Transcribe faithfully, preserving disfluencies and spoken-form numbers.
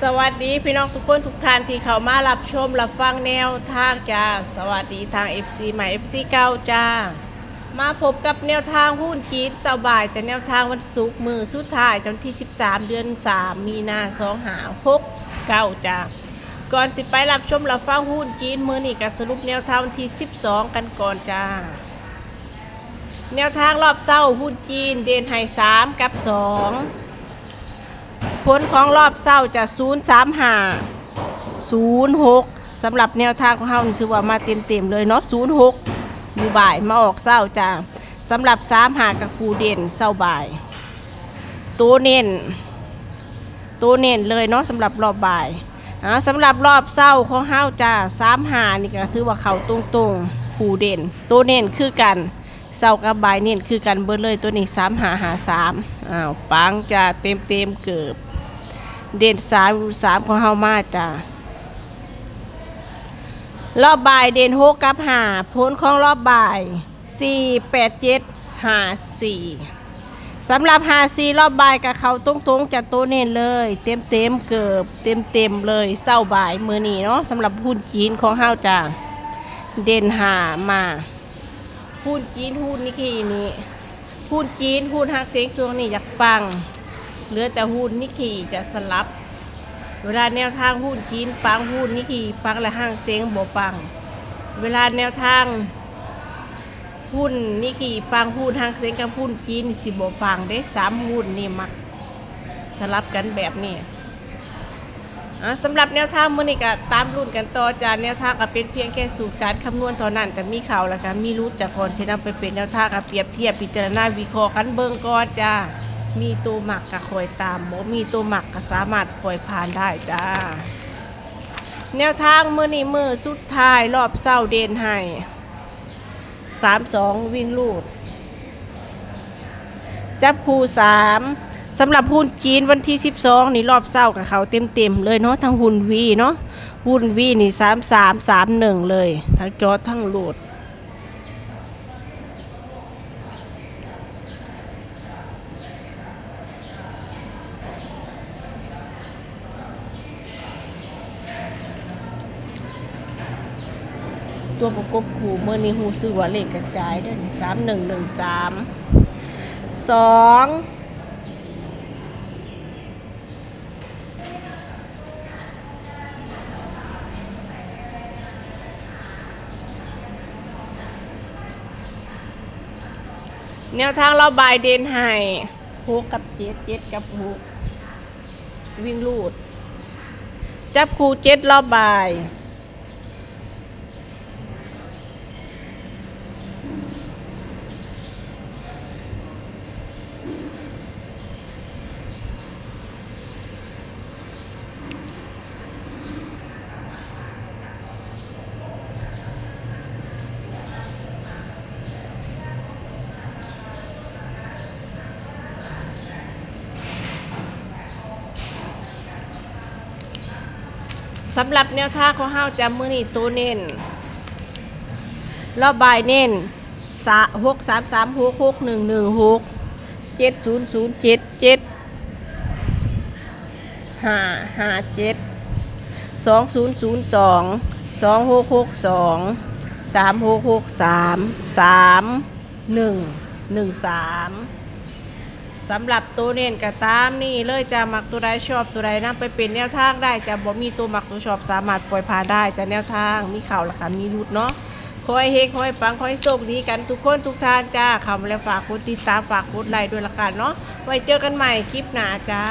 สวัสดีพี่น้องทุกคนทุกท่านที่เข้ามารับชมรับฟังแนวทางจ้า สวัสดีทาง เอฟซี ใหม่ เอฟซี เก่าจ้า มาพบกับแนวทางหุ้นจีนเช้าบ่ายจ้า แนวทางวันศุกร์มื้อสุดท้ายวันที่ สิบสาม เดือน สาม มีนา สองห้าหกเก้าจ้า ก่อนสิไปรับชมรับฟังหุ้นจีนมื้อนี้ก็สรุปแนวทางวันที่ สิบสอง กันก่อนจ้า แนวทางรอบเช้าหุ้นจีนเด่นให้ สาม กับ สอง ผลของรอบเช้าจะ ศูนย์สามห้า ศูนย์หก สำหรับแนวทางของเฮานี่ถือว่ามาเต็มๆเลยเนาะ ศูนย์หก อยู่บ่ายมาออกเช้าจ้า สำหรับ สามห้า กับคู่เด่นเช้าบ่าย ตัวเน้น ตัวเน้นเลยเนาะ สำหรับรอบบ่าย อ่า สำหรับรอบเช้าของเฮาจ้า สามห้า นี่ก็ถือว่าเข้าตรงๆ คู่เด่น ตัวเน้นคือกัน เช้ากับบ่ายเน้นคือกันเบิดเลย ตัวนี้ สามห้าห้าสาม อ้าว ปังจ้า เต็มๆ เกือบ เด่น สาม สาม ของเฮามาจ้า รอบบ่ายเด่น หก กับ ห้า ผลของรอบบ่าย สี่ แปด เจ็ด ห้า สี่ สำหรับ ห้า สี่ รอบบ่ายก็เข้าตรงๆ จ้า ตัวเน้นเลย เต็มๆ เกือบเต็มๆเลยเช้าบ่ายมื้อนี้เนาะ สำหรับหุ้นจีนของเฮาจ้า เด่น ห้า มา หุ้นจีน หุ้นนิกเกอินี่ หุ้นจีน หุ้นฮังเซ็งช่วงนี้อยากปัง เหลือแต่หุ้นนิกเกอิจะสลับ เวลาแนวทางหุ้นจีนปัง หุ้นนิกเกอิปัง และฮังเซ็งบ่ปัง เวลาแนวทาง หุ้นนิกเกอิปัง หุ้นฮังเซ็งกับหุ้นจีนนี่สิบ่ปังเด้ สามหุ้นนี่มักสลับกันแบบนี้ อ่า สำหรับแนวทางมื้อนี้ก็ตามลุ้นกันต่อจ้า แนวทางก็เป็นเพียงแค่สูตรการคำนวณเท่านั้น จะมีเข้าแล้วก็มีหลุดจ้า ก่อนสินำไปเป็นแนวทางก็เปรียบเทียบพิจารณาวิเคราะห์กันเบิ่งก่อนจ้า มีตัวมักก็ค่อยตาม บ่มีตัวมักก็สามารถปล่อยผ่านได้จ้า แนวทางมื้อนี้มื้อสุดท้ายรอบเช้าเด่นให้ สาม สอง วิ่งรูด จับคู่ สาม สำหรับหุ้นจีนวันที่ สิบสอง นี่รอบเช้าก็เข้าเต็มๆเลยเนาะ ทั้งหุ้นวีเนาะ หุ้นวีนี่ สาม สาม สาม หนึ่ง เลย ทั้งจอดทั้งรูด ตัวประกบคู่มื้อนี้รู้สึกว่าเลขกระจายเด้อ สาม หนึ่ง หนึ่ง สาม สอง แนวทางรอบบ่ายเด่นให้ หก กับ เจ็ด เจ็ด กับ หก วิ่งรูด จับคู่ เจ็ด รอบบ่าย สำหรับแนวทางของเฮาจ้า มื้อนี้ตัวเน้น รอบบ่ายเน้น สะ หก สาม สาม หก หก หนึ่ง หนึ่ง หก เจ็ด ศูนย์ ศูนย์ เจ็ด เจ็ด ห้า ห้า เจ็ด สอง ศูนย์ ศูนย์ สอง สอง หก หก สอง สาม หก หก สาม สาม หนึ่ง หนึ่ง สาม สำหรับตัวเน้นก็ตามนี้เลยจ้า มักตัวใดชอบตัวใดนำไปเป็นแนวทางได้จ้า บ่มีตัวมักตัวชอบสามารถปล่อยผ่านได้จ้า แนวทางมีเข้าแล้วก็มีหลุดเนาะ ขอให้เฮง ขอให้ปัง ขอให้โชคดีกันทุกคนทุกท่านจ้า เข้ามาแล้วฝากกดติดตาม ฝากกดไลค์ด้วยละกันเนาะ ไว้เจอกันใหม่คลิปหน้าจ้า